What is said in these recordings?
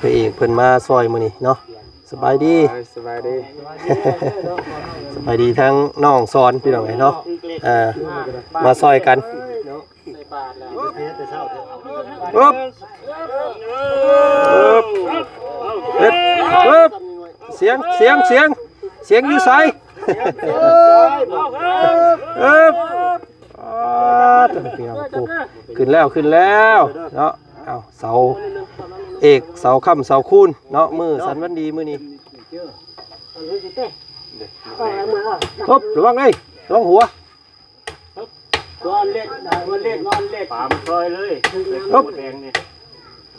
ພະເອກເພິ່ນມາຊ່ອຍມື້ນີ້ເນາະ. ສະບາຍດີ ສະບາຍດີ ສະບາຍດີທັງນ້ອງສອນ ພີ່ນ້ອງເອີຍເນາະ. ເອີ ມາຊ່ອຍກັນ. ອຶບ ອຶບ ອຶບ ສຽງ ສຽງ ສຽງ ສຽງຢູ່ໃສ? ອຶບ ອາ ໂອ້ ຂຶ້ນແລ້ວ ຂຶ້ນແລ້ວເນາະ. ເອົາ ເສົາເອກ ເສົາຄ້ຳ ເສົາຄູນເນາະ ມື້ສັນວັນດີມື້ນີ້. ຮຶບ ລະວັງເດ້ ລະວັງຫົວ. ປາມາຊ່ອຍເລີຍ ຮຶບ ແດງນີ້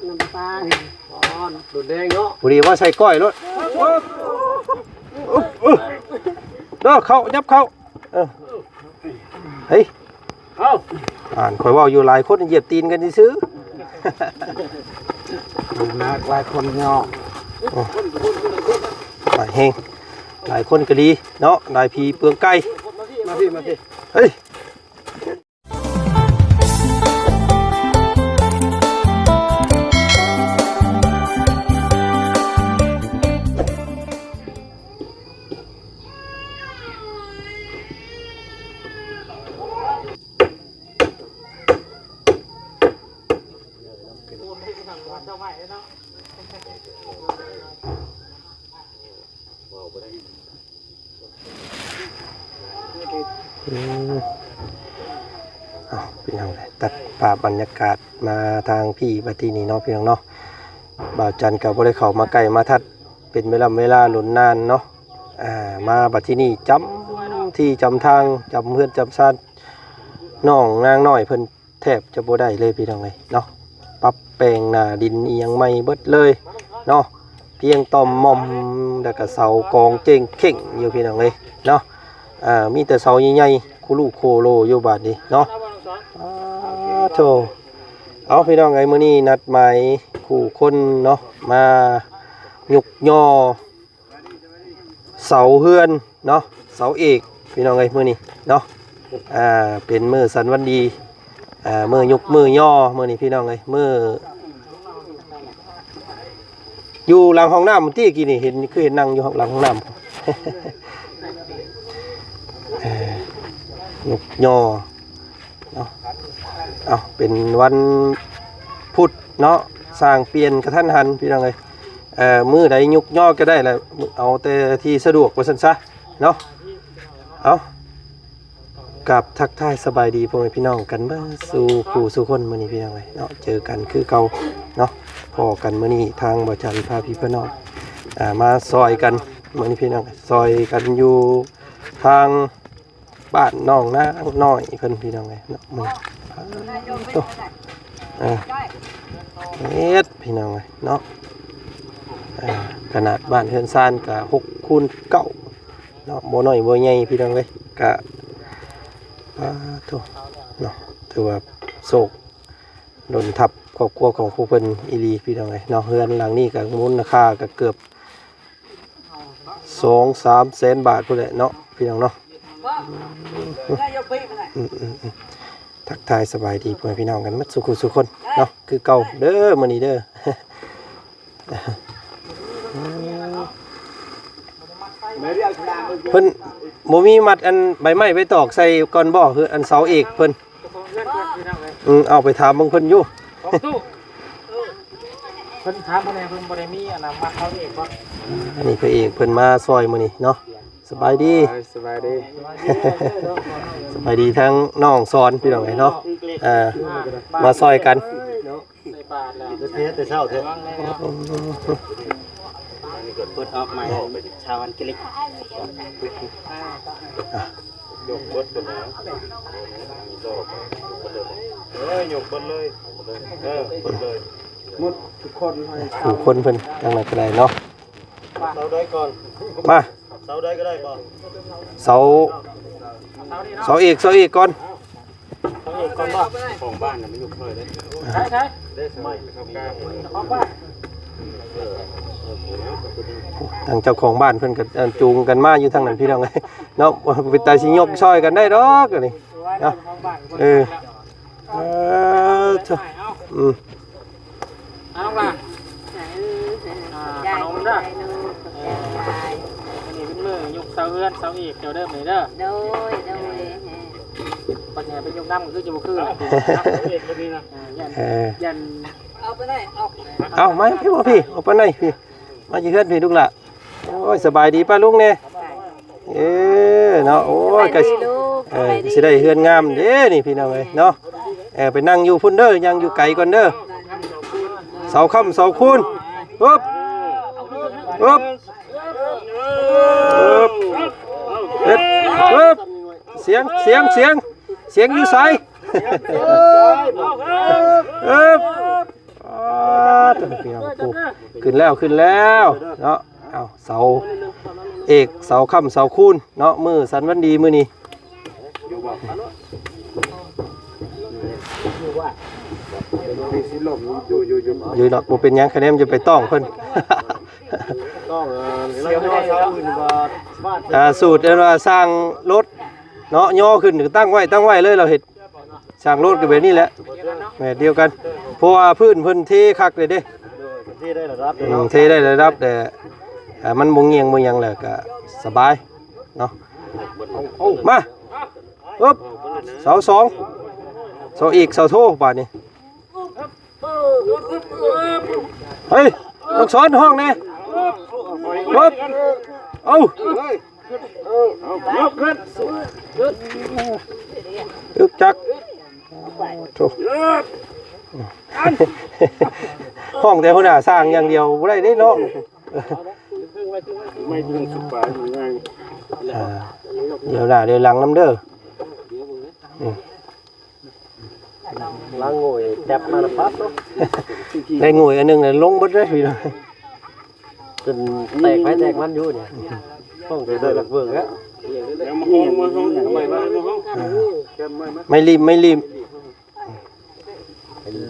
ນ້ຳປາ ລຸນແດງເນາະ ພໍດີວ່າໃສ່ກ້ອຍໂລດ. ອຶບ ອຶບ ເດີ ເຂົ້າ ຫຍັບເຂົ້າ. ເອີ ເຮີ້ຍ ເອົ້າ ອ່ານ ຂ້ອຍເວົ້າຢູ່ຫຼາຍຄົນຢຽບຕີນກັນຊື່ໆ. ໜັກຫຼາຍຄົນເນາະ ໂອ້ ຫຼາຍແຮງ ຫຼາຍຄົນກໍດີເນາະ ຫຼາຍຜີເປືອງໄກ່. ມາພີ້ ມາພີ້ ເຮີ້ຍ. ອືມ ເອົາ ພີ່ນ້ອງ ຕັດພາບບັນຍາກາດມາທາງພີ້ບັດທີນີ້ເນາະ ພີ່ນ້ອງເນາະ. ບ່າວຈັນກໍບໍ່ໄດ້ເຂົ້າມາໃກ້ມາທັດ ເປັນເວລາເວລາດົນນານເນາະ. ອ່າ ມາບັດທີນີ້ຈຳທີ່ຈຳທາງ ຈຳເຮືອນຈຳຊານ ນ້ອງນາງນ້ອຍເພິ່ນ ແທບຈະບໍ່ໄດ້ເລີຍພີ່ນ້ອງເອີຍເນາະ. ປັບແປງໜ້າດິນອີ່ຫຍັງໃໝ່ເບິດເລີຍເນາະ ພຽງຕ່ອມໝ່ອມ ແລ້ວກະເສົາກອງເຈັງເຄັ່ງຢູ່ພີ່ນ້ອງເອີຍເນາະ. ອ່າ ມີແຕ່ເສົາໃຫຍ່ໆ ໂຄລູໂຄໂລຢູ່ບາດນີ້ເນາະ. ອາ ໂທ້ ເອົາ ພີ່ນ້ອງເອີຍ ມື້ນີ້ນັດໝາຍຄູ່ຄົນເນາະ ມາຍົກຍໍ ເສົາເຮືອນເນາະ ເສົາເອກ ພີ່ນ້ອງເອີຍ ມື້ນີ້ເນາະ. ອ່າ ເປັນມື້ສັນວັນດີ ອ່າ ມື້ຍຸກມື້ຍໍມື້ນີ້ ພີ່ນ້ອງເອີຍ ມື້ຢູ່ຫຼັງຫ້ອງນ້ຳ ມື້ກີ້ນີ້ເຫັນ ຄືເຫັນນັ່ງຢູ່ຫຼັງຫ້ອງນ້ຳ ເອີ ຍຸກຍໍ ເນາະ. ເອົາ ເປັນວັນພຸດເນາະ ຊ່າງປ່ຽນກະທັນຫັນ ພີ່ນ້ອງເອີຍ. ເອີ ມື້ໃດຍຸກຍໍກໍໄດ້ລະ ເອົາແຕ່ທີ່ສະດວກວ່າຊັ້ນຊະເນາະ. ເອົາ ກາບທັກທາຍສະບາຍດີພໍ່ແມ່ພີ່ນ້ອງກັນເບິດສູ່ຄູ່ສູ່ຄົນ ມື້ນີ້ ພີ່ນ້ອງເອີຍເນາະ ເຈີກັນຄືເກົ່າເນາະ. ພໍ້ກັນມື້ນີ້ ທາງບ່າວຈັນພາພີ່ພານ້ອງ ອ່າ ມາຊ່ອຍກັນ ມື້ນີ້ ພີ່ນ້ອງ ຊ່ອຍກັນຢູ່ທາງ ບ້ານນ້ອງນາງນ້ອຍເພິ່ນ ພີ່ນ້ອງເອີຍເນາະ. ມື້ ໂອ້ ເຮັດ ພີ່ນ້ອງເອີຍເນາະ. ຂະໜາດບ້ານເຮືອນຊານກະຫົກຄູນເກົ້າເນາະ ບໍ່ນ້ອຍບໍ່ໃຫຍ່ ພີ່ນ້ອງເອີຍ. ກະ ປາໂທ້ ເນາະ ຖືວ່າໂຊກດົນທັບຄອບຄົວຂອງຜູ້ເພິ່ນອີ່ຫຼີ ພີ່ນ້ອງເອີຍເນາະ. ເຮືອນຫຼັງນີ້ກະມູນຄ່າກະເກືອບ ສອງສາມແສນບາດພຸ້ນແຫຼະເນາະ ພີ່ນ້ອງເນາະ. ອືມ ອືມ ອືມ ອືມ ທັກທາຍສະບາຍດີພໍ່ແມ່ພີ່ນ້ອງກັນໝົດສູ່ຄູ່ສູ່ຄົນເນາະ ຄືເກົ່າເດີ ມື້ນີ້ເດີ. ເພິ່ນບໍ່ມີມັດອັນໃບໄມ້ໄປຕອກໃສ່ກ່ອນບໍ່ ຄືອັນເສົາເອກເພິ່ນ? ອືມ ເອົາໄປຖາມເບິ່ງເພິ່ນຢູ່. ເພິ່ນຖາມເພິ່ນແດ່ ເພິ່ນບໍ່ໄດ້ມີອັນນະມັດເຂົາເອງບໍ່? ອັນນີ້ພະເອກເພິ່ນມາຊ່ອຍມື້ນີ້ເນາະ. ສະບາຍດີ ສະບາຍດີ ສະບາຍດີທັງນ້ອງສອນ ພີ່ນ້ອງເອີຍເນາະ. ເອີ ມາຊ່ອຍກັນ. ເຮັດແຕ່ເຊົ້າແທ້ ເປີດອອກໃໝ່ ຊາວອັງກິດ. ຍົກເບິດຕົວນະ ເອີ ຍົກເບິດເລີຍ ເອີ ເບິດເລີຍ ໝົດທຸກຄົນ ຄູ່ຄົນເພິ່ນ ທາງນັ້ນກໍໄດ້ເນາະ. ເສົາໃດກ່ອນ ມາ ເສົາໃດກໍໄດ້ບໍ່? ເສົາ ເສົາເອກ ເສົາເອກກ່ອນ ເສົາເອກກ່ອນບໍ່? ຂອງບ້ານນະມັນຢູ່ເຄີຍເດ້ ໃຊ່ ໃຊ່ ໄດ້ສະໄໝເຂົ້າກາງ ຂອງບ້ານ ທາງເຈົ້າຂອງບ້ານເພິ່ນກໍ ເອີ ຈູງກັນມາຢູ່ທາງນັ້ນ ພີ່ນ້ອງເອີຍເນາະ. ເປັນຕາຊິຍົກຊ່ອຍກັນໄດ້ດອກອັນນີ້ເນາະ. ເອີ ເອີ ເອີ ອືມ ເອົາລະ ເອີ ອ່າ ຂະໜົມເດີ ຂອບໃຈຫຼາຍ ອັນນີ້ເປັນມື້ຍົກເສົາເຮືອນເສົາອີກເຈົ້າເດີມື້ນີ້ເດີ ໂດຍ ໂດຍ ບັດນີ້ໄປຍົກນຳກໍຄືຈະບໍ່ຄືລະ ເອີ ຢ້ານ ເອີ ຢ້ານ ເອົາໄປໄດ້ ເອົາ ເອົາມາພີ່ ມາພີ່ ເອົາໄປໄດ້ພີ່ ມາຢູ່ເຮືອນພີ່ລູກຫຼ້າ ໂອ້ຍ ສະບາຍດີປ້າລຸງແດ່ ເອີ ເນາະ ໂອ້ຍ ກະ ເອີ ກະຊິໄດ້ເຮືອນງາມເດ້ນີ້ພີ່ນ້ອງເອີຍເນາະ ເອີ ໄປນັ່ງຢູ່ພຸ້ນເດີ ຍັງຢູ່ໄກກ່ອນເດີ ເສົາຄ້ຳເສົາຄູນ ປຶບ ປຶບ ເຮັດ ປຶບ ສຽງ ສຽງ ສຽງ ສຽງຢູ່ໃສ ປຶບ ອາ ໂອ້ ຂຶ້ນແລ້ວ ຂຶ້ນແລ້ວເນາະ ເອົາ ເສົາເອກ ເສົາຄ້ຳເສົາຄູນເນາະ ມື້ສັນວັນດີມື້ນີ້ ຢູ່ເນາະ ບໍ່ເປັນຫຍັງ ຄະແນນຢ່າໄປຕ້ອງເພິ່ນ ຕ້ອງ ເອີ ເສຍຫົວຊາວອື່ນວ່າ ອ່າ ສູດ ເອີ້ນວ່າສ້າງລົດເນາະ ຍໍຂຶ້ນ ຕັ້ງໄວ້ ຕັ້ງໄວ້ເລີຍ ລາວເຮັດ ສ້າງໂລດກໍແບບນີ້ແຫຼະ ແບບດຽວກັນ ເພາະວ່າພື້ນເພິ່ນເທຄັກເລີຍເດ້ ເອີ ເທໄດ້ລະດັບ ອືມ ເນາະ ເທໄດ້ລະດັບ ແຕ່ ອ່າ ມັນບໍ່ງ່ຽງບໍ່ຫຍັງແຫຼະ ກໍສະບາຍເນາະ ມາ ປຶບ ເສົາສອງ ເສົາອີກ ເສົາໂທ ບາດນີ້ ເຮີ້ຍ ລູກສອນ ຮ້ອງແດ່ ປຶບ ເອົາ ເອົາ ຍົກຂຶ້ນ ອຶກຈັກ ໂທ້ ຮ້ອງແຕ່ຫົວໜ້າຊ່າງຢ່າງດຽວບໍ່ໄດ້ເດ້ເນາະ ໄມ້ເຖິງສິບປາຍ ອ່າ ດຽວໜ້າດຽວຫຼັງນຳເດີ ອືມ ລາງໂງ່ຍແຈັບມານະປັບເນາະ ໄດ້ໂງ່ຍອັນໜຶ່ງແລ້ວລົງເບິດເລີຍພີ່ນ້ອງ ຈົນແຕກໃຜແຕກມັນຢູ່ນີ້ ຫ້ອງແຕ່ເດີນເບິ່ງແລ້ວ ມາຫ້ອງ ມາຫ້ອງ ໄມ້ ໄມ້ ໄມ້ ໄມ້ລີບ ໄມ້ລີບ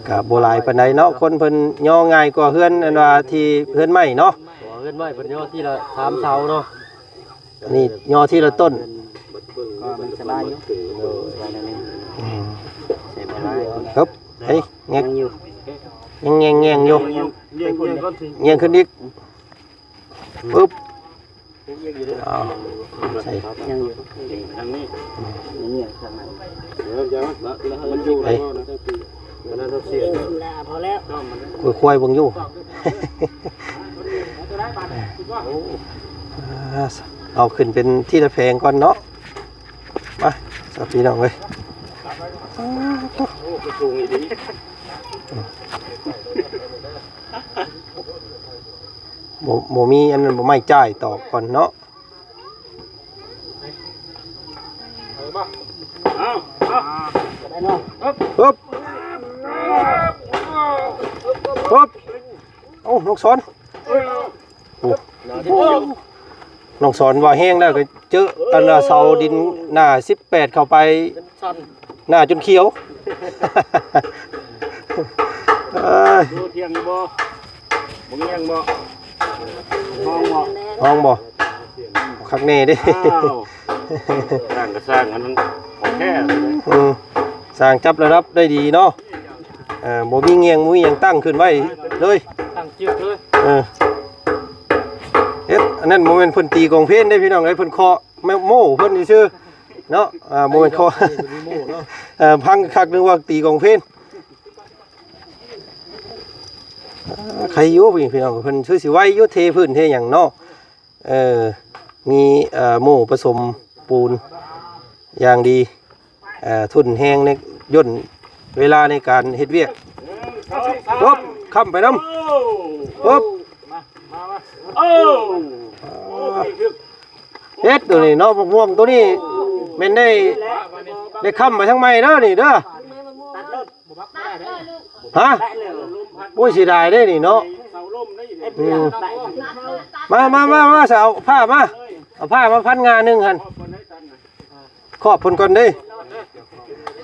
ກະບໍ່ຫຼາຍປານໃດເນາະ ຄົນເພິ່ນຍໍງ່າຍກວ່າເຮືອນ ອັນວ່າທີ່ເຮືອນໄມ້ເນາະ ເຮືອນໄມ້ເພິ່ນຍໍທີລະສາມເສົາເນາະ ອັນນີ້ຍໍທີລະຕົ້ນ ກໍມັນສະບາຍຢູ່ ສະບາຍແນວໜຶ່ງ ອືມ ໃສ່ບໍ່ຫຼາຍ ເຮີບ ເຮີຍ ແງກ ຍັງຢູ່ ຍັງແງ່ງໆຢູ່ ແງ່ງຂຶ້ນອີກ ປຶບ ເອົາ ໃສ່ ຍັງຢູ່ ທາງນີ້ ອືມ ຍັງຢູ່ທາງນັ້ນ ມັນຢູ່ ເອີ ພອແລ້ວ ຄ່ອຍໆເບິ່ງຢູ່ ເອົາຂຶ້ນເປັນທີລະແຜງກ່ອນເນາະ ມາ ສາວພີ່ນ້ອງເອີຍ ບໍ່ ບໍ່ມີອັນນັ້ນ ບໍ່ໄມ້ຈ່າຍຕອກກ່ອນເນາະ ປຶບ ປຶບ ໂອ້ ນ້ອງສອນ ໂອ້ ນ້ອງສອນວ່າແຮງແລ້ວກໍເຈີອັນເສົາດິນໜ້າສິບແປດເຂົ້າໄປ ໜ້າຈົນຂຽວ ເອີຍ ຢູ່ທ່ຽງຢູ່ບໍ່? ບໍ່ມີຫຍັງບໍ່? ຮ້ອງບໍ່? ຮ້ອງບໍ່? ຄັກແນ່ເດ້ ອ້າວ ສ້າງກໍສ້າງອັນນັ້ນຂອງແທ້ເລີຍ ເອີ ສ້າງຈັບລະດັບໄດ້ດີເນາະ ເອີ ບໍ່ມີຫຍັງ ບໍ່ມີຫຍັງ ຕັ້ງຂຶ້ນໄວ້ເລີຍ ຕັ້ງຈຶກເລີຍ ເອີ ເຮັດ ອັນນັ້ນບໍ່ແມ່ນເພິ່ນຕີກອງເພນເດ້ພີ່ນ້ອງເອີຍ ເພິ່ນເຄາະ ໂມ້ເພິ່ນຊື່ໆເນາະ ອ່າ ບໍ່ແມ່ນເຄາະ ເອີ ຟັງຄັກ ນຶກວ່າຕີກອງເພນ ອ່າ ໃຄຢູ່ພີ່ນ້ອງ ເພິ່ນຄືຊິໄວຢູ່ ເທພື້ນເທຫຍັງເນາະ ເອີ ມີ ເອີ ໂມ້ປະສົມປູນຢ່າງດີ ເອີ ທຸ່ນແຮງໃນ ຢ່ນເວລາໃນການເຮັດວຽກ ປຶບ ຄ້ຳໄປນຳ ປຶບ ເອົາ ເຮັດໂຕນີ້ເນາະ ໝາກມ່ວງໂຕນີ້ແມ່ນໄດ້ ໄດ້ຄ້ຳໄປທາງໃໝ່ເດີນີ້ເດີ ຮະ ໂອ້ຍ ເສຍດາຍເດ້ນີ້ເນາະ ອືມ ມາ ມາ ມາ ມາ ເອົາຜ້າມາ ເອົາຜ້າມາພັນງ່າໜຶ່ງຫັ້ນ ຄອບເພິ່ນກ່ອນເດ້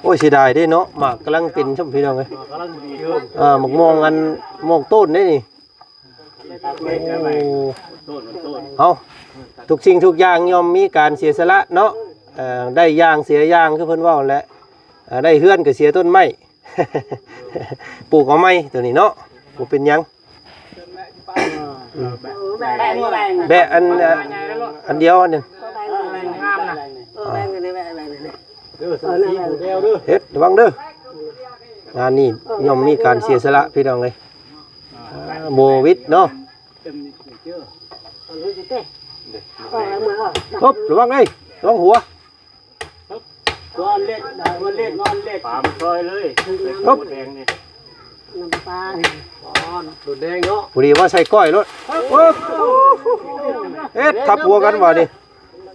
ໂອ້ຍ ເສຍດາຍເດ້ເນາະ ໝາກກຳລັງເປັນຊ້ຳ ພີ່ນ້ອງເອີຍ ເອີ ໝາກມ່ວງອັນ ໝາກໂຕນເດ້ນີ້ ໂອ້ ເອົາ ທຸກສິ່ງທຸກຢ່າງຍ່ອມມີການເສຍສະຫຼະເນາະ ເອີ ໄດ້ຢ່າງເສຍຢ່າງ ຄືເພິ່ນເວົ້າແຫຼະ ເອີ ໄດ້ເຮືອນກໍເສຍຕົ້ນໄມ້ ປູກເອົາໃໝ່ໂຕນີ້ເນາະ ບໍ່ເປັນຫຍັງ ແບະອັນ ອັນດຽວອັນໜຶ່ງ ເອີ ແບ່ງງາມນະ ເອີ ແບ່ງອັນນີ້ ແບ່ງອັນນີ້ ເອີ ເຮັດ ລະວັງເດີ ງານນີ້ຍ່ອມມີການເສຍສະຫຼະ ພີ່ນ້ອງເອີຍ ອ່າ ບໍ່ຫວິດເນາະ ເອົາເລີຍຊິເຕະ ເອົາເອົາເອົາ ຮຶບ ລະວັງເອີຍ ລະວັງຫົວ ນອນເລັດ ນອນເລັດ ນອນເລັດ ຕາມຊອຍເລີຍ ຮຶບ ແດງນີ້ ນ້ຳປາ ນອນ ໂດນແດງເນາະ ພໍດີວ່າໃສ່ກ້ອຍໂລດ ໂອ້ ເຮັດທັບຫົວກັນບາດນີ້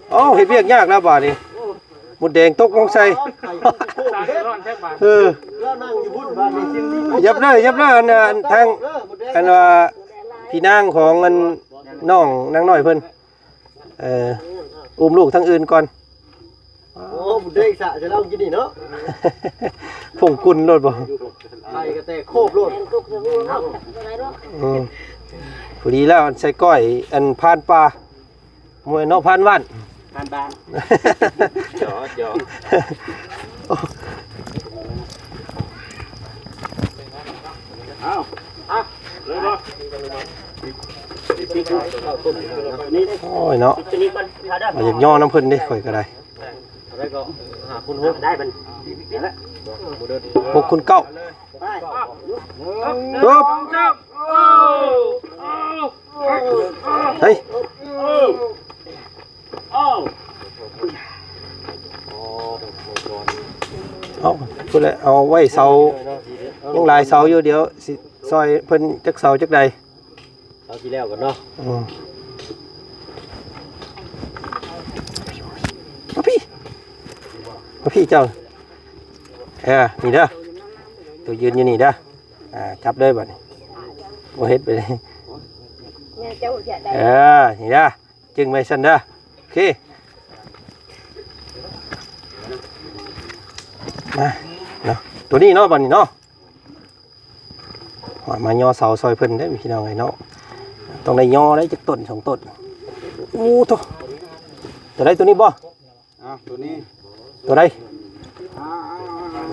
ເອົ້າ ເຮັດວຽກຍາກແລ້ວບາດນີ້ ມົດແດງຕົກລົງໃສ່ ເອີ ຍັບເດີ ຍັບເດີ ອັນ ອັນທາງ ອັນວ່າ ພີ່ນາງຂອງອັນ ນ້ອງນາງນ້ອຍເພິ່ນ ເອີ ອຸ້ມລູກທາງອື່ນກ່ອນ ໂອ້ ບຸນເດຊະ ຈະເລົ່າກິນນີ້ເນາະ ຜົງກຸນໂລດບໍ່ ໄຂ່ກະແຕກໂຄບໂລດ ອືມ ພໍດີແລ້ວ ອັນໃສ່ກ້ອຍ ອັນພານປ່າ ມວຍເນາະ ພານບ້ານ ພານບ້ານ ຈອ ຈອ ເອົາ ເອົາ ເລີຍບໍ່ ໂອ້ຍເນາະ ເອົາ ຢາກຍໍ້ນຳເພິ່ນເດ້ ຂ້ອຍກໍໄດ້ ເອົາໄດ້ກໍ ຫາຄູນຫົກ ໄດ້ມັນ ນັ້ນແຫຼະ ຫົກຄູນເກົ້າ ໄປ ເອີບ ສອງ ສາມ ເອົາ ເອີ ເອີ ເອີ ເອີ ເອົາ ເອົາ ພຸ້ນແຫຼະ ເອົາໄວ້ເສົາ ຍັງຫຼາຍເສົາຢູ່ ດຽວຊິຊ່ອຍເພິ່ນຈັກເສົາຈັກໃດ ເອົາທີ່ແລ້ວກ່ອນເນາະ ອືມ ມາພີ້ ມາພີ້ເຈົ້າ ເອີ ນີ້ເດີ ໂຕຢືນຢູ່ນີ້ເດີ ອ່າ ຈັບເລີຍບາດນີ້ ບໍ່ເຮັດໄປເລີຍ ແມ່ເຈົ້າເຮັດໄດ້ ເອີ ນີ້ເດີ ຈຶ່ງໄວ້ຊັ້ນເດີ ໂອເຄ ມາເນາະ ໂຕນີ້ເນາະ ບາດນີ້ເນາະ ມາຍໍເສົາຊ່ອຍເພິ່ນເດ້ພີ່ນ້ອງເອີຍເນາະ ຕ້ອງໄດ້ຍໍໄດ້ຈັກຕົ້ນສອງຕົ້ນ ໂອ້ໂທ້ ໂຕໃດ ໂຕນີ້ບໍ່? ອ່າ ໂຕນີ້ ໂຕໃດ? ອ່າ ອ່າ ອ່າ ອ່າ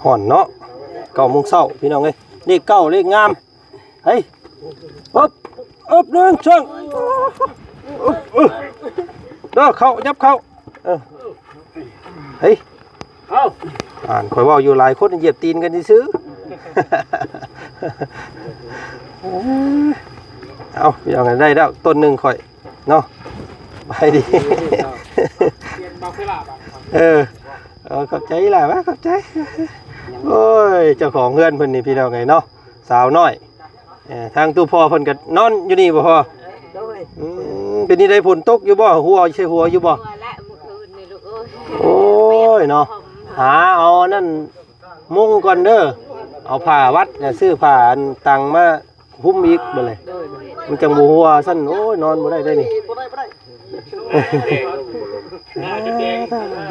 ຮ້ອນເນາະ ເກົ້າໂມງເຊົ້າພີ່ນ້ອງເອີຍ ເລກເກົ້າ ເລກງາມ ເຮີ້ຍ ອຶບ ອຶບ ໜຶ່ງ ສອງ ອຶບ ອຶບ ເດີ ເຂົ້າ ຫຍັບເຂົ້າ ເອີ ເຮີ້ຍ ເອົ້າ ອ່ານ ຂ້ອຍເວົ້າຢູ່ຫຼາຍຄົນຢຽບຕີນກັນຊື່ໆ ເອົາ ພີ່ນ້ອງ ໄດ້ແລ້ວຕົ້ນໜຶ່ງຂ້ອຍເນາະ ສະບາຍດີ ເອີ ເອີ ຂອບໃຈຫຼາຍ ຂອບໃຈ ໂອ້ຍ ເຈົ້າຂອງເຮືອນເພິ່ນນີ້ ພີ່ນ້ອງເອີຍເນາະ ສາວນ້ອຍ ເອີ ທາງຕູ້ພໍ່ເພິ່ນກໍນອນຢູ່ນີ້ບໍ່ພໍ່? ໂດຍ ອືມ ເປັນຈັ່ງໃດ ຝົນຕົກຢູ່ບໍ່? ຫົວໃສ່ຫົວຢູ່ບໍ່? ຫົວແຫຼະມື້ຄືນນີ້ລູກເອີຍ ໂອ້ຍເນາະ ຫາເອົາອັນນັ້ນມຸງກ່ອນເດີ ເອົາຜ້າວັດ ແລ້ວຊື້ຜ້າອັນຕັງມາ ຫຸ້ມອີກບັດນີ້ ໂດຍ ໂດຍ ມັນຈັ່ງບໍ່ຮົ່ວຊັ້ນ ໂອ້ຍ ນອນບໍ່ໄດ້ເດ້ນີ້ ບໍ່ໄດ້ ບໍ່ໄດ້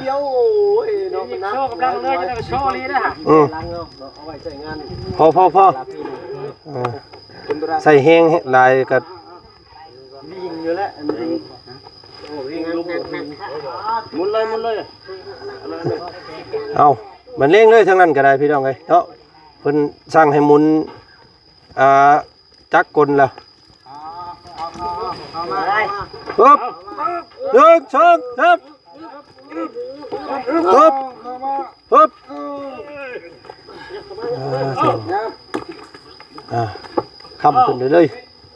ດຽວ ໂອ້ຍ ເນາະ ໂຊກຳລັງເລີຍ ຈະໄດ້ໂຊລີເດ້ ອືມ ເອົາໄວ້ໃຊ້ງານ ພໍ ພໍ ພໍ ເອີ ໃຊ້ແຮງຫຼາຍກໍວິ່ງຢູ່ແຫຼະ ໝຸນເລີຍ ໝຸນເລີຍ ເອົາ ມັນເລັ່ງເລີຍທາງນັ້ນກໍໄດ້ ພີ່ນ້ອງເອີຍເນາະ ເພິ່ນສັ່ງໃຫ້ໝຸນ ອ່າ ຈັກກົນແລ້ວ ຮຶບ ໜຶ່ງ ສອງ ສາມ ຮຶບ ຮຶບ ອ່າ ອ່າ ຄ້ຳຂຶ້ນເລື້ອຍ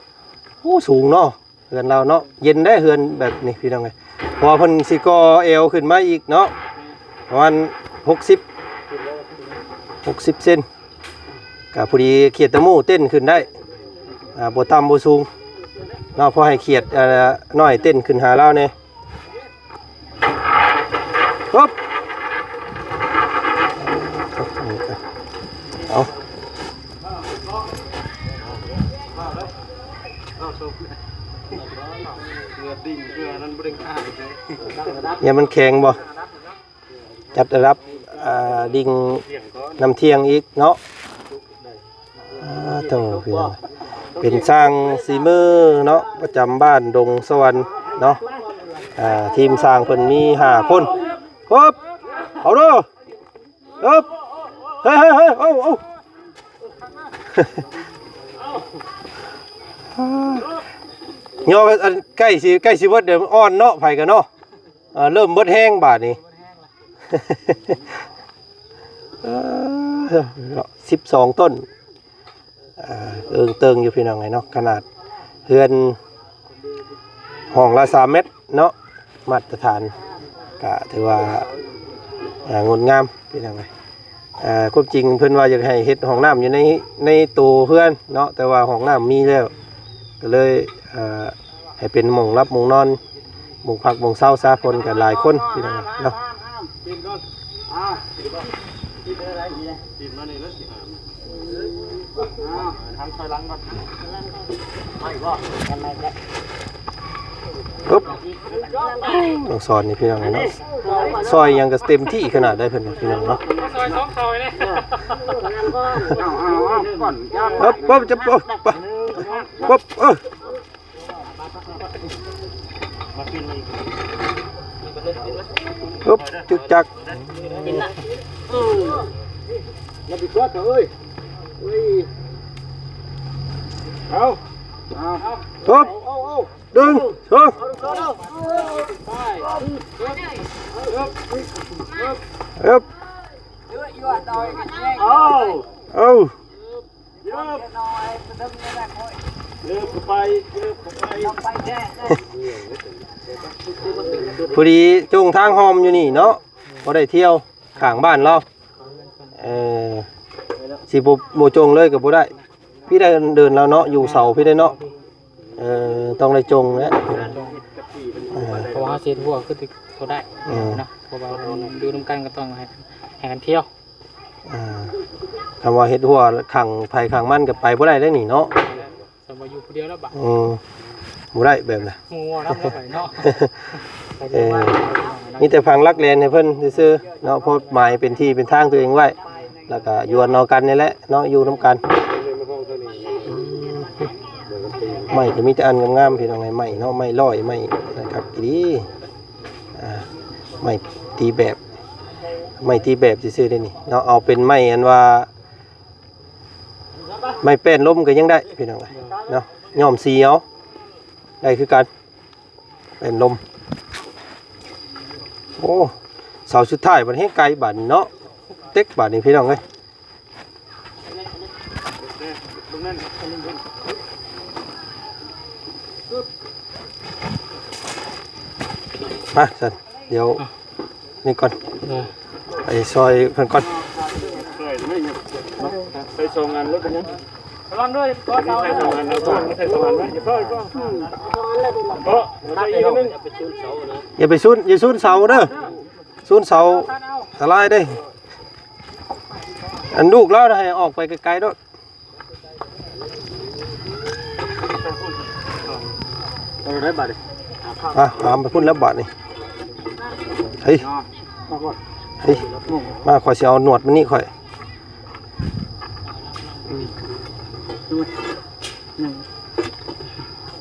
ໆ ໂອ້ ສູງເນາະ ເຮືອນລາວເນາະ ເຢັນໄດ໋ເຮືອນແບບນີ້ ພີ່ນ້ອງເອີຍ ເພາະວ່າເພິ່ນຊິກໍ່ແອວຂຶ້ນມາອີກເນາະ ປະມານຫົກສິບ ຫົກສິບເຊັນ ກະພໍດີຂຽດຕະໝູເຕັ້ນຂຶ້ນໄດ້ ອ່າ ບໍ່ຕ່ຳບໍ່ສູງເນາະ ພໍໃຫ້ຂຽດ ອ່າ ນ້ອຍເຕັ້ນຂຶ້ນຫາລາວແດ່ ຮຶບ ເອົາ ເຫື່ອດິງ ເຫື່ອນັ້ນບໍ່ໄດ້ຂ້າມເດ້ ຢ້ານມັນແຂງບໍ່? ຈັດລະດັບ ອ່າ ດິ່ງນ້ຳທ່ຽງອີກເນາະ ອ່າ ໂທ້ ເປັນຊ່າງສີມືເນາະ ປະຈຳບ້ານດົງສະຫວັນເນາະ ອ່າ ທີມຊ່າງເພິ່ນມີຫ້າຄົນ ຮຶບ ເອົາເດີ ເອີບ ເຮີ້ຍ ເຮີ້ຍ ເຮີ້ຍ ເອົາ ເອົາ ຍໍອັນໃກ້ຊິ ໃກ້ຊິເບິດເດີ ອ່ອນເນາະ ໃຜກໍເນາະ ເອີ ເລີ່ມເບິດແຮງບາດນີ້ ເອີ ສິບສອງຕົ້ນ ອ່າ ເອີງເຕີງຢູ່ພີ່ນ້ອງເອີຍເນາະ ຂະໜາດເຮືອນຫ້ອງລະສາມແມັດເນາະ ມາດຕະຖານ ກະຖືວ່າ ອ່າ ງົດງາມພີ່ນ້ອງເອີຍ ອ່າ ຄວາມຈິງເພິ່ນວ່າຢາກໃຫ້ເຮັດຫ້ອງນ້ຳຢູ່ໃນ ໃນໂຕເຮືອນເນາະ ແຕ່ວ່າຫ້ອງນ້ຳມີແລ້ວ ກໍເລີຍ ອ່າ ໃຫ້ເປັນໝ່ອງຫຼັບໝ່ອງນອນ ໝ່ອງພັກໝ່ອງເຊົາຊະ ເພິ່ນກໍຫຼາຍຄົນພີ່ນ້ອງເນາະ. ອຶບ ນ້ອງສອນນີ້ພີ່ນ້ອງເນາະ ຊ່ອຍຫຍັງກໍເຕັມທີ່ຂະໜາດໃດເພິ່ນພີ່ນ້ອງເນາະ. ເອີບ ເອີບ ເອີ ອຶບ ຈຶກຈັກ ຢ່າໄປກວດເຂົາເອີຍ ເອີຍ ເອົາ ເອົາ ອຶບ ເອົາ ເອົາ ໜຶ່ງ ສອງ ອຶບ ເອົາ ເອົາ ພໍດີຈົ່ງທາງຮ່ອມຢູ່ນີ້ເນາະ ບໍ່ໄດ້ທ່ຽວຂ້າງບ້ານລາວ ເອີ ຊິບໍ່ ບໍ່ຈົ່ງເລີຍກໍບໍ່ໄດ້ ພີ່ໄດ້ເດີນລາວເນາະ ຢູ່ເສົາພີ່ໄດ້ເນາະ ເອີ ຕ້ອງໄດ້ຈົ່ງແຫຼະ ເອີ ເພາະວ່າເຮົາຊິເຮັດຮົ້ວຄືເທົ່າໃດ ເອີ ເນາະ ເພາະວ່າຢູ່ນຳກັນກໍຕ້ອງໃຫ້ ໃຫ້ກັນທ່ຽວ. ອ່າ ຄຳວ່າເຮັດຮົ້ວຂ້າງໃຜຂ້າງມັນກໍໄປບໍ່ໄດ້ເດ້ນີ້ເນາະ ແມ່ນແຫຼະ ສຳວ່າຢູ່ຜູ້ດຽວແລ້ວບາດ ອືມ ບໍ່ໄດ້ແບບນັ້ນ ໝູ່ເວົ້ານຳແລ້ວໄປເນາະ ເອີ ມີແຕ່ຝັງຫຼັກແລນໃຫ້ເພິ່ນຊື່ໆເນາະ ເພາະໝາຍເປັນທີ່ເປັນທາງຕົວເອງໄວ້ ແລ້ວກໍຢູ່ນອກກັນນີ້ແຫຼະເນາະ ຢູ່ນຳກັນ ໄມ້ກໍມີແຕ່ອັນງາມໆ ພີ່ນ້ອງເອີຍ ໄມ້ເນາະ ໄມ້ຮ້ອຍ ໄມ້ນັ້ນຄັກອີ່ຫຼີ ອ່າ ໄມ້ຕີແບບ ໄມ້ຕີແບບຊື່ໆເດ້ນີ້ເນາະ ເອົາເປັນໄມ້ອັນວ່າ ໄມ້ແປ້ນລົມກໍຍັງໄດ້ພີ່ນ້ອງເອີຍເນາະ ຍ້ອມສີເອົາ ໄດ້ຄືກັນ ແປ້ນລົມ. ໂອ້ ເສົາສຸດທ້າຍບັດແຮງໄກບາດນີ້ເນາະ ເຕັກບາດນີ້ພີ່ນ້ອງເອີຍ. ມາຊັ້ນ ດຽວນີ້ກ່ອນ ເອີ ໄປຊ່ອຍເພິ່ນກ່ອນ ໃສ່ສອງອັນລົດເປັນຫຍັງ ລະວັງເດີ ໃສ່ສອງອັນ ໃສ່ສອງອັນ ເພາະ ຢ່າໄປຊຸນ ຢ່າຊຸນເສົາເດີ ຊຸນເສົາອັນຕະລາຍເດ້. ອັນລູກລາວໃຫ້ອອກໄປໄກໆໂລດ. ເອົາໄດ້ບາດນີ້ ອ່ະ ຕາມໄປພຸ້ນແລ້ວບາດນີ້. ເຮີ້ຍ ມາກ່ອນ ເຮີ້ຍ ມາ ຂ້ອຍຊິເອົາໜວດມັນນີ້ຂ້ອຍ. ອືມ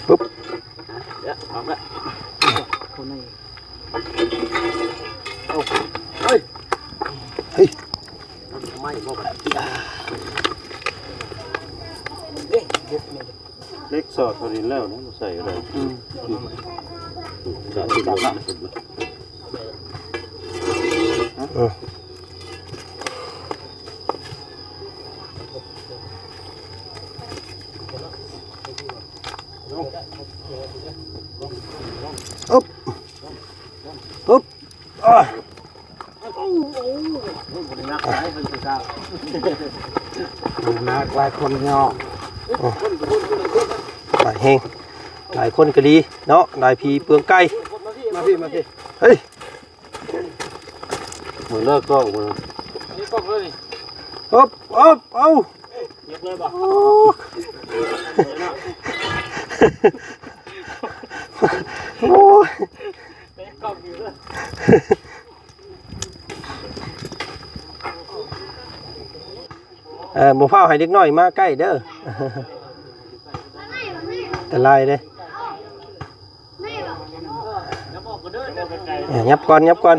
ປຶບ ເອົາລະ ຄົນນີ້. ເອົາ ເຮີ້ຍ ເຮີ້ຍ ໄມ້ບໍ່ບັດ ເຫຼັກສອດເທົ່ານີ້ແລ້ວນະ ໃສ່ກໍໄດ້. ອືມ ເອີ ອຶບ ອຶບ ອາ ໜັກຫຼາຍຄົນເນາະ ຫຼາຍແຮງ ຫຼາຍຄົນກໍດີເນາະ ຫຼາຍຜີເປືອງໄກ່. ມາພີ້ ມາພີ້ ເຮີ້ຍ ມືເລີກກ້ອງມື ນີ້ກ້ອງເລີຍນີ້ ອຶບ ອຶບ ເອົາ ຍົກເລີຍບໍ່? ໂອ້ ໂອ້ຍ ເອີ ບໍ່ຟ້າວໃຫ້ເດັກນ້ອຍມາໃກ້ເດີ ອັນຕະລາຍເດ້. ເອີ ຫຍັບກ່ອນ ຫຍັບກ່ອນ.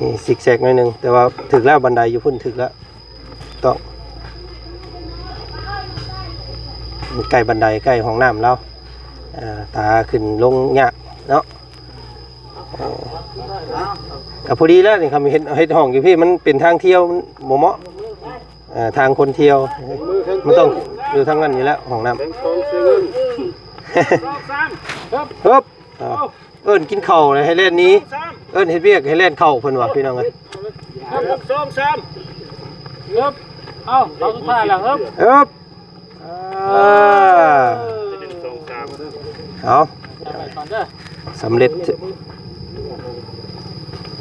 ນີ້ຊິກແຊກໜ້ອຍໜຶ່ງ ແຕ່ວ່າຖືກແລ້ວ ບັນໄດຢູ່ພຸ້ນຖືກແລ້ວ ຕ້ອງ ໃກ້ບັນໄດ ໃກ້ຫ້ອງນ້ຳລາວ ເອີ ຕາຂຶ້ນລົງຍາກເນາະ. ເອີ ກໍພໍດີແລ້ວນີ້ ຄັນເຮັດ ເຮັດຫ້ອງຢູ່ພີ້ ມັນເປັນທາງທ່ຽວ ມັນບໍ່ເໝາະ ເອີ ທາງຄົນທ່ຽວ ມັນຕ້ອງຢູ່ທາງນັ້ນຢູ່ແລ້ວ ຫ້ອງນ້ຳ. ຮຶບ ເອີ້ນກິນເຂົ້າໃຫ້ແລ່ນໜີ ເອີ້ນເຮັດວຽກໃຫ້ແລ່ນເຂົ້າ ເພິ່ນວ່າ ພີ່ນ້ອງເອີຍ. ໜຶ່ງ ສອງ ສາມ ຮຶບ ເອົາ ເອົາສຸດທ້າຍແລ້ວ ຮຶບ ຮຶບ ອ່າ ເອົາ ຈັບໄວ້ກ່ອນເດີ ສຳເລັດ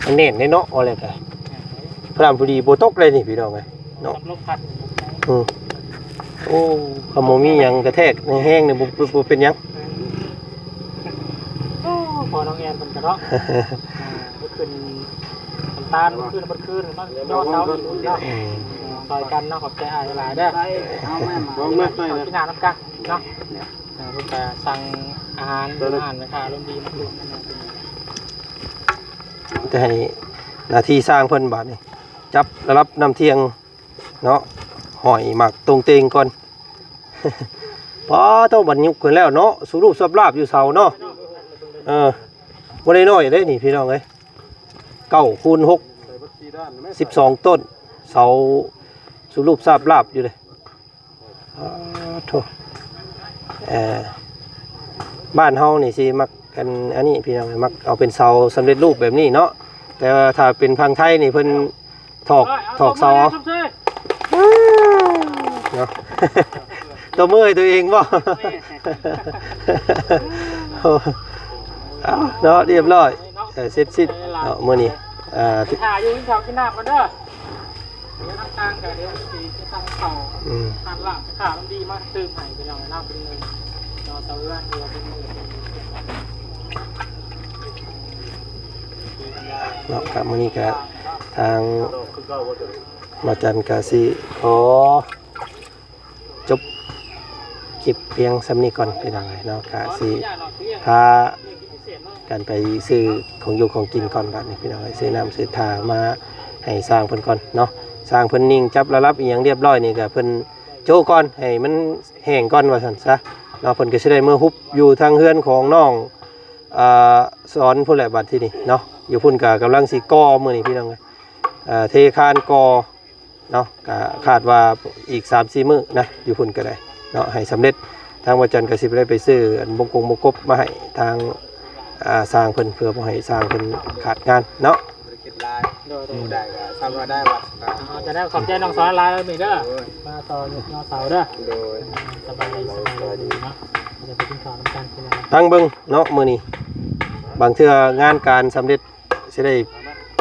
ມັນແໜ້ນເດ້ເນາະ ວ່າແລ້ວກະ ພະລາມພຸດີບໍ່ຕົກເລີຍນີ້ ພີ່ນ້ອງເອີຍເນາະ ກັບລົມພັດ ອືມ ໂອ້ ຄັນບໍ່ມີຫຍັງກະແທກແຮງໆນີ້ ບໍ່ ບໍ່ ບໍ່ເປັນຫຍັງ. ໂອ້ ພໍນ້ອງແອນເພິ່ນກະເນາະ ອ່າ ເພິ່ນຂຶ້ນນ້ຳຕານ ເພິ່ນຂຶ້ນ ເພິ່ນຂຶ້ນມາຍໍເສົາອີກເນາະ ອືມ ຊ່ອຍກັນເນາະ ຂອບໃຈອ້າຍຫຼາຍເດີ ເອົາມາ ເອົາມາ ກິນນ້ຳນຳກັນເນາະ ອ່າ ເພິ່ນກະສັ່ງອາຫານ ຮ້ານແມ່ຄ້າອາລົມດີມາກິນນຳ ຈະໃຫ້ໜ້າທີ່ຊ່າງເພິ່ນບາດນີ້ ຈັບລະດັບນ້ຳທ່ຽງເນາະ ຫ້ອຍໝາກຕົງເຕັງກ່ອນ. ປ້າໂທ້ ບັດຍຸກຂຶ້ນແລ້ວເນາະ ສະຫຼຸບສັບລາບຢູ່ເສົາເນາະ ເອີ ບໍ່ໄດ້ນ້ອຍເດ້ນີ້ ພີ່ນ້ອງເອີຍ ເກົ້າຄູນຫົກ ສິບສອງຕົ້ນ ເສົາສະຫຼຸບສາບລາບຢູ່ເດ້. ອ້າໂທ້ ເອີ ບ້ານເຮົານີ້ຊິມັກ ອັນ ອັນນີ້ພີ່ນ້ອງ ມັກເອົາເປັນເສົາສຳເລັດຮູບແບບນີ້ເນາະ ແຕ່ວ່າຖ້າເປັນຝັ່ງໄທນີ້ເພິ່ນຖອກ ຖອກເສົາເອົາເນາະ ຕົບມືໃຫ້ຕົວເອງບໍ່? ເອົາເນາະ ຮຽບຮ້ອຍ ເອີ ເສັດສິ້ນເນາະ ມື້ນີ້ ເອີ ຖ້າຢູ່ກິນເຂົ້າກິນນ້ຳກ່ອນເດີ. ດຽວທາງການກະດຽວຊິໄປສັ່ງເຂົ້າ ອືມ ຮ້ານລາບແມ່ຄ້າມັນດີມາຕື່ມໃຫ້ພີ່ນ້ອງເນາະ ເປັນເງິນເນາະ ຊາວເຮືອນ ຫຼືວ່າເປັນເງິນເນາະ. ກະມື້ນີ້ກະທາງບ່າວຈັນກະຊິຂໍ ຈົບຄລິບພຽງສ່ຳນີ້ກ່ອນ ພີ່ນ້ອງເອີຍເນາະ ກະຊິພາກັນໄປຊື້ຂອງຢູ່ຂອງກິນກ່ອນບາດນີ້ ພີ່ນ້ອງເອີຍ ຊື້ນ້ຳຊື້ທ່າມາໃຫ້ຊ່າງເພິ່ນກ່ອນເນາະ. ຊ່າງເພິ່ນຍິງຈັບລະດັບອີ່ຫຍັງຮຽບຮ້ອຍນີ້ ກະເພິ່ນໂຈະກ່ອນ ໃຫ້ມັນແຫ້ງກ່ອນວ່າຊັ້ນຊະເນາະ. ເພິ່ນກະຊິໄດ້ເມືອຮຸບຢູ່ທາງເຮືອນຂອງນ້ອງ ອ່າ ສອນພຸ້ນແຫຼະ ບາດທີນີ້ເນາະ. ຢູ່ພຸ້ນກະກຳລັງຊິກໍ່ມື້ນີ້ ພີ່ນ້ອງເອີຍ ເອີ ເທຄານກໍ່ ເນາະ ກະຄາດວ່າອີກສາມສີ່ມື້ນະ ຢູ່ພຸ້ນກະໄດ້ເນາະ ໃຫ້ສຳເລັດ. ທາງບ່າວຈັນກະຊິໄດ້ໄປຊື້ອັນບົງກົງບົງກົບມາໃຫ້ທາງ ອ່າ ຊ່າງເພິ່ນ ເພື່ອບໍ່ໃຫ້ຊ່າງເພິ່ນຂາດງານເນາະ. ບໍ່ໄດ້ຄິດຫຼາຍ ໂດຍ ໂດຍ ໄດ້ກະຊ່ຳວ່າໄດ້ວ່າ ເອົາ ຈະໄດ້ຂອບໃຈນ້ອງສອນຫຼາຍເດີ ໂດຍ ມາຕໍ່ຢູ່ ນ້ອງສາວເດີ ໂດຍ ສະບາຍດີ ສະບາຍດີເນາະ ດຽວໄປກິນເຂົ້ານຳກັນ ພີ່ນ້ອງ ຟັງເບິ່ງເນາະ ມື້ນີ້ບາງເທື່ອງານການສຳເລັດ ຊິໄດ້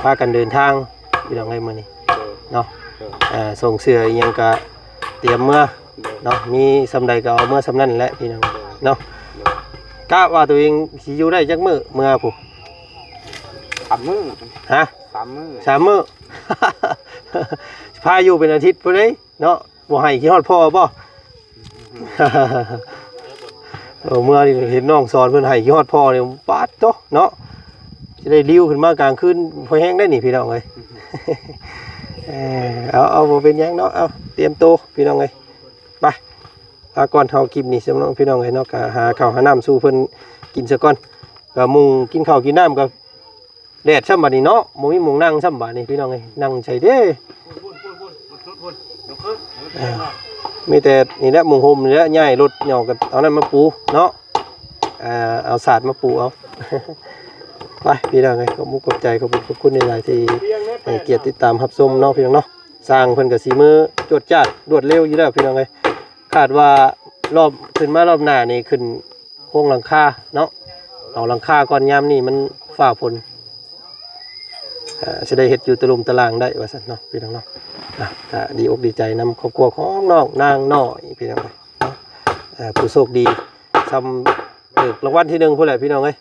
ພາກັນເດີນທາງ ພີ່ນ້ອງເອີຍ ມື້ນີ້ ໂດຍ ເນາະ ໂດຍ ເອີ ສົ່ງເສື້ອອີ່ຫຍັງກະຕຽມເມືອ ໂດຍ ເນາະ ມີສ່ຳໃດກະເອົາເມືອສ່ຳນັ້ນແຫຼະ ພີ່ນ້ອງ ໂດຍ ເນາະ ໂດຍ. ກະວ່າຕົວເອງຊິຢູ່ໄດ້ຈັກມື້ເມືອພຸ້ນ? ສາມມື້ ຮະ? ສາມມື້ ສາມມື້ ພາຢູ່ເປັນອາທິດພຸ້ນເດ້ ເນາະ ບໍ່ໄຫ້ຄິດຮອດພໍ່ບໍ່? ເອີ ເມື່ອນີ້ເຫັນນ້ອງສອນເພິ່ນໄຫ້ຄິດຮອດພໍ່ນີ້ ປາດໂທ້ເນາະ ຊິໄດ້ລິ້ວຂຶ້ນມາກາງຄືນພໍແຮງໄດ໋ນີ້ ພີ່ນ້ອງເອີຍ. ເອີ ເອົາ ເອົາ ບໍ່ເປັນຫຍັງເນາະ ເອົາ ຕຽມໂຕ ພີ່ນ້ອງເອີຍ ໄປ ລາກ່ອນເຮົາ ຄລິບນີ້ ພີ່ນ້ອງເອີຍເນາະ ກະຫາເຂົ້າຫານ້ຳສູ່ເພິ່ນກິນຊະກ່ອນ ກະມຸງກິນເຂົ້າກິນນ້ຳ ກະ ແດດຊ້ຳບາດນີ້ເນາະ ບໍ່ມີໝ່ອງນັ່ງຊ້ຳບາດນີ້ ພີ່ນ້ອງເອີຍ ນັ່ງໃສເດ້. ເອີ ມີແຕ່ນີ້ແຫຼະ ມຸງຮົ່ມນີ້ແຫຼະ ຍ້າຍລົດຫຍໍ້ກັນ ເອົານັ້ນມາປູເນາະ ເອີ ເອົາສາດມາປູເອົາ. ໄປ ພີ່ນ້ອງເອີຍ ຂອບມຸກຂອບໃຈ ຂອບຄຸນ ຂອບຄຸນຫຼາຍໆ ທີ່ໃຫ້ກຽດຕິດຕາມຮັບຊົມເນາະ ພີ່ນ້ອງເນາະ. ຊ່າງເພິ່ນກະຊິມືຈວດຈາດລວດເລັວຢູ່ແລ້ວ ພີ່ນ້ອງເອີຍ. ຄາດວ່າລອບ ຂຶ້ນມາລອບໜ້ານີ້ ຂຶ້ນ ໂຄງຫຼັງຄາເນາະ ເອົາຫຼັງຄາກ່ອນ ຍາມນີ້ມັນຟ້າຝົນ ເອີ ຊິໄດ້ເຮັດຢູ່ຕະລຸ່ມຕະລ່າງໄດ້ວ່າຊັ້ນເນາະ ພີ່ນ້ອງເນາະ. ອ່ະ ກະດີອົກດີໃຈນຳຄອບຄົວຂອງນ້ອງນາງນ້ອຍ ພີ່ນ້ອງເນາະ ເອີ ຜູ້ໂຊກດີສ່ຳຖືກລາງວັນທີໜຶ່ງພຸ້ນແຫຼະ ພີ່ນ້ອງເອີຍ.